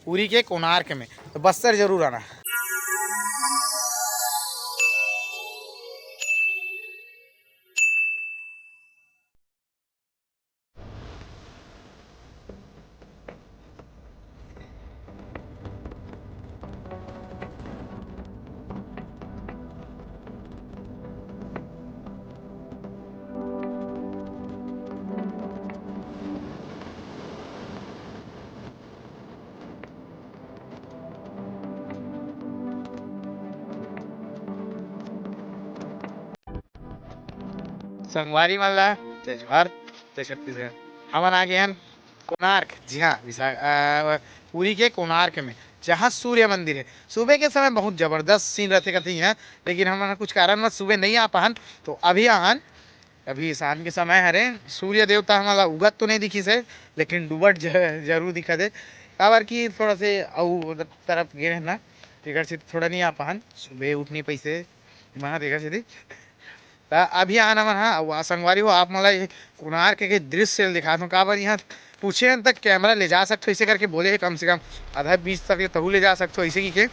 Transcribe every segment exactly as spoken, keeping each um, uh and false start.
पुरी के कोणार्क में, तो बस्तर जरूर आना। संगवारी मन ला जय जोहार, जय छत्तीसगढ़। हमन आ गए हन कोणार्क, जी हाँ, विशा-, अ, पुरी के कोणार्क में, जहाँ सूर्य मंदिर है। सुबह के समय बहुत जबरदस्त सीन रहथे कथे यहाँ, लेकिन हमन कुछ कारणवश सुबह नहीं आ पाहन, तो अभी आहन। अभी शाम के समय हरे, सूर्य देवता हमन ला उगत तो नहीं दिखिस हे, लेकिन डूबत ज-, जरूर दिखत हे, काबर कि थोड़ा से अउ तरफ गे रहन ना, तेकर से थोड़ा नहीं आ पाहन, सुबह उठ नहीं पाइस हे, वहाँ तेकर से। त अभी आहन हमन हा, अउ संगवारी हो, आप मन ला ये कोणार्क के दृश्य ल दिखात हूँ, काबर यहाँ पूछे हन तक कैमरा ले जा सकथो, ऐसे करके बोले हे, कम से कम आधा बीच तक ले तहू ले जा सकथो, ऐसे की के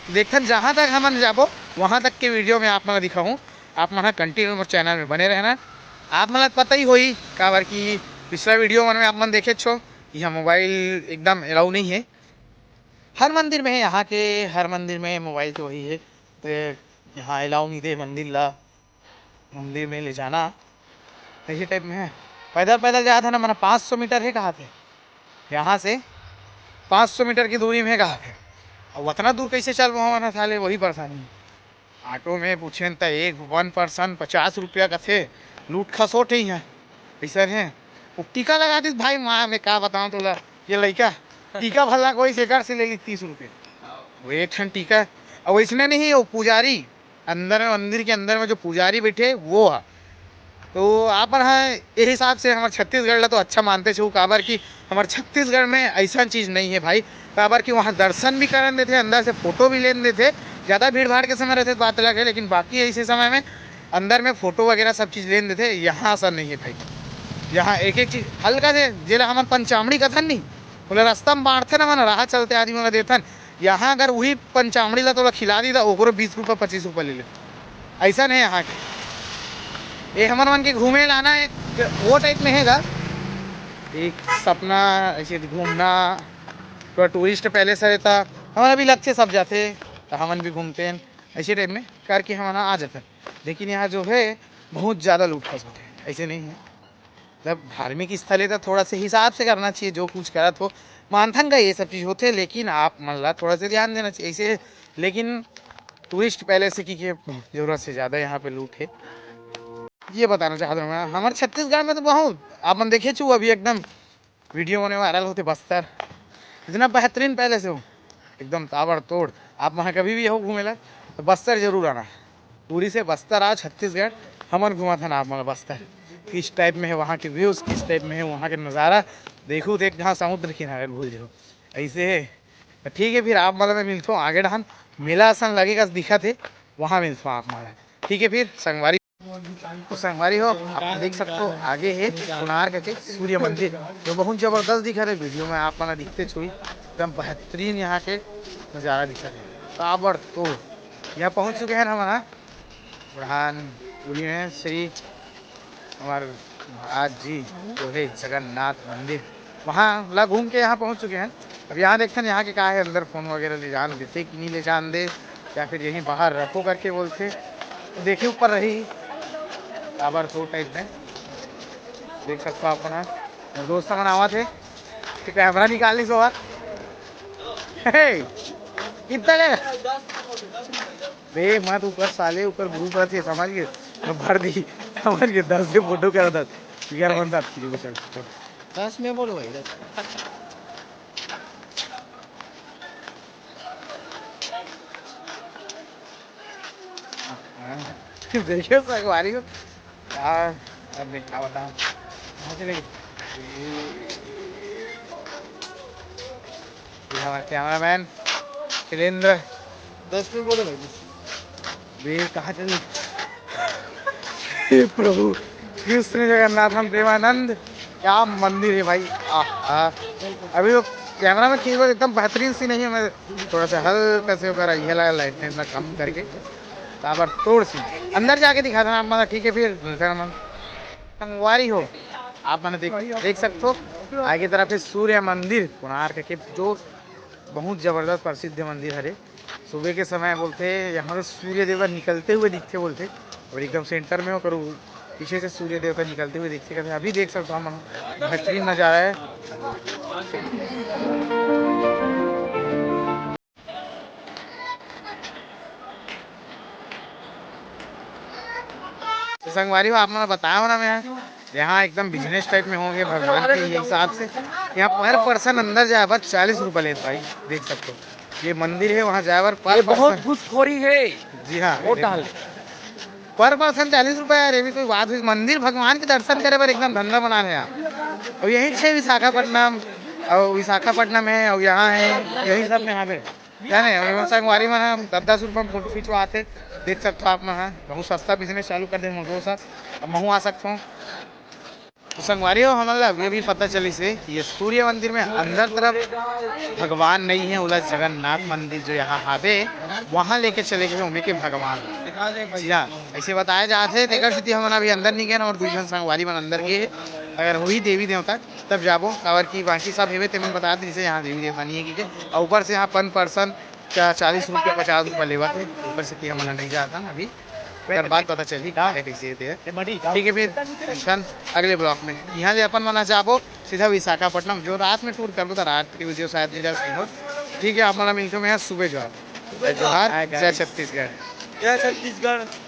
देखथन, जहाँ तक हमन जाबो, वहाँ तक के वीडियो में आप मन ला दिखाहूँ। आप मन हा कंटिन्यू मोर चैनल में बने रहना। आप मन ला पता ही होही, काबर कि पिछला वीडियो मन में आप मन देखे छो, यहाँ मोबाइल एकदम अलाउ नहीं है। हर मंदिर में है, यहाँ के हर मंदिर में मोबाइल तो वही है, तो यहाँ अलाउ नहीं दे मंदिर ला, मंदिर में ले जाना, ऐसे टाइप में है। पैदल, पैदल जात हे ना, मना पाँच सौ मीटर है कहा थे, यहाँ से पाँच सौ मीटर की दूरी में है कहा थे। अब उतना दूर कैसे चल पाऊँ ना साले, वही परेशानी है। ऑटो में पूछेन त एक वन पर्सन पचास रुपया कथे, लूट खसोट ही है, ऐसा है। वो टीका लगा दिस भाई, माँ मैं का बताऊँ तोला, ये लइका टीका भला कोई से कर से ले ली तीस रुपये, वो एक ठन टीका। और वैसने नहीं, वो पुजारी अंदर में, मंदिर के अंदर में जो पुजारी बैठे, वो है। तो आप मन ह, ये हिसाब से हमर छत्तीसगढ़ ला तो अच्छा मानते छो, काबर कि हमर छत्तीसगढ़ में ऐसा चीज़ नहीं है भाई, काबर कि वहाँ दर्शन भी करन देथे, अंदर से फोटो भी लेन देथे। ज़्यादा भीड़ भाड़ के समय रहथे तो बात अलग है, लेकिन बाकी ऐसे समय में अंदर में फोटो वगैरह सब चीज़ लेन देथे। यहाँ ऐसा नहीं है भाई, यहाँ एक एक चीज़ हल्का से, जेला हमन पंचामड़ी कथन नहीं, बोले रास्ता में बांटथे ना, मन राह चलते आदमी मन ला देथन, यहाँ अगर वही पंचामड़ी ला तोला खिला दी, त ओकरो बीस रुपया, पच्चीस रुपया ले ले। ऐसा नहीं यहाँ के। ये हमर मन के घूमे लाना एक वो टाइप में हैगा, एक सपना, ऐसे घूमना। थोड़ा टूरिस्ट पहले से रहता, हमन अभी लगथे सब जाथे, त हमन भी घूमते हैं। ऐसे टाइप में करके हमन आ जाते हैं। लेकिन यहाँ जो है, बहुत ज़्यादा लूट खसोट है, ऐसे नहीं है। मतलब धार्मिक स्थल है तो थोड़ा से हिसाब से करना चाहिए, जो कुछ करत हो, मानथन का ये सब चीज़ होथे, लेकिन आप मन ला थोड़ा से ध्यान देना चाहिए ऐसे। लेकिन टूरिस्ट पहले से की के ज़रूरत से ज़्यादा यहाँ पे लूट है, ये बताना चाहता हूँ मैं। हमारे छत्तीसगढ़ में तो बहुत, आप मन देखे छू अभी एकदम वीडियो बने वायरल होथे बस्तर, इतना बेहतरीन पहले से हो, एकदम ताबड़तोड़। आप वहाँ कभी भी हो घूमे ला, तो बस्तर जरूर आना। पुरी से बस्तर आ छत्तीसगढ़, हमन घुमाथन आप मन बस्तर। किस टाइप में है वहाँ के व्यूज़, किस टाइप में है वहाँ के नज़ारा। देखो, देख जहाँ समुद्र किनारे भूल जाओ, ऐसे है। तो ठीक है, फिर आप मन ला मैं मिलथों आगे डहन, मेला असन लगे कस दिखत है, वहाँ मिलथों आप मन ला। ठीक है, फिर संगवारी, तो संगवारी हो, आप देख सकते हो आगे है कोणार्क के सूर्य मंदिर, जो बहुत जबरदस्त दिखत है। वीडियो में आप मन ला दिखते छुई, एकदम बेहतरीन यहाँ के नज़ारा दिखत है। तो आप बढ़ तो यहाँ पहुँच चुके हैं ना हमारा प्रधान, उन्हीं हैं श्री हमारे महाराज जी जो है जगन्नाथ मंदिर, वहाँ ला घूम के यहाँ पहुँच चुके हैं। अब यहाँ देखते हैं यहाँ के का है, अंदर फ़ोन वगैरह ले जान देते कि नहीं ले जान दे, या फिर यहीं बाहर रखो करके बोलते। तो देखिए ऊपर रही आबर सो टाइप में, देख सकते हो आप ना। दोस्त मन आवत है, तो कैमरा निकाल ली सो बार। हे, कितना ले? बे मत ऊपर साले, ऊपर ग्रुप रहते, समझ गए? तो भर दी, समझ गए? दस से फोटो कर दस, ग्यारह बंदा। दस में बोलो भाई, दस। देखिए संगवारी हो, का, अब देख, का बताऊं? कहाँ चले गए? ये हमारा कैमरामैन शिलेंद्र। दस में बोलो भाई, दस। वे कहाँ चले? हे प्रभु, कृष्ण जगन्नाथम देवानंद, क्या मंदिर है भाई। आह, आह। अभी तो कैमरा में खींच एकदम बेहतरीन सीन है। मैं थोड़ा सा हल्का से ओकर ये ला लाइटनेस ला कम करके ताबड़तोड़ सीन अंदर जाके दिखा देना आप, मतलब, ठीक है। फिर दूसरा मन संगवारी हो, आप मन देख देख सकते हो आगे तरफ है सूर्य मंदिर कोणार्क के, जो बहुत जबरदस्त प्रसिद्ध मंदिर हरे। सुबह के समय बोलते यहाँ पे सूर्य देवता निकलते हुए दिखते बोलते, और एकदम सेंटर में होकर वो पीछे से सूर्य देवता निकलते हुए दिखते कहते अभी देख सकते हो हम, बेहतरीन नज़ारा है। तो संगवारी हो, आप मन बताया हो ना, मैं यहाँ एकदम बिजनेस टाइप में होंगे भगवान के ये हिसाब से। यहाँ पर पर्सन अंदर जाए बर चालीस रुपये लेते भाई, देख सकते हो। ये मंदिर है, वहाँ जाए बर ये पर बहुत पर्सन घुसखोरी है। जी हाँ, होटल। पर पर्सन चालीस रुपये यार, ये भी कोई बात हुई? मंदिर भगवान के दर्शन करे बर एकदम धंधा बना है यार। और यही से विशाखापट्टनम, और विशाखापट्टनम है और यहाँ है, यही सब में यहाँ पे है नहीं। और संगवारी मन ह दस दस रुपये में फोटो खिंचवाते, देख सकते हो आप मन ह बहुत सस्ता बिजनेस चालू कर दे मजदूर साहब। अब महू आ सकता हूँ। तो संगवारी हो, हमन ला अभी अभी पता चलिस हे कि ये सूर्य मंदिर में अंदर तरफ भगवान नहीं है, ओला जगन्नाथ मंदिर जो यहाँ हावे, वहाँ लेके चले गए उन्हीं के भगवान। जी हाँ, ऐसे बताया जात है। तेकर सेती हमन अभी अंदर नहीं गए और दू झन संगवारी मन अंदर गए। अगर वही देवी देवता तब जाबो, काबर कि बाकी सब हेवे तेमन बता दे, जैसे यहाँ देवी देवता नहीं है कि, और ऊपर से यहाँ पर पर्सन क्या चालीस रुपये, पचास रुपये लेवत है, ऊपर से कि हमन नहीं जाता अभी। ओकर बाद पता चलही का है, कैसे दे। ठीक है, फिर मिलथन अगले ब्लॉग में। यहाँ ले अपन मन जाबो सीधा विशाखापट्टनम, जो रात में टूर करबो तो रात के वीडियो शायद नहीं जा सको। ठीक है, आप मन मिलते हैं यहाँ सुबह। जोहार, जय जोहार, जय जय छत्तीसगढ़। जय छत्तीसगढ़।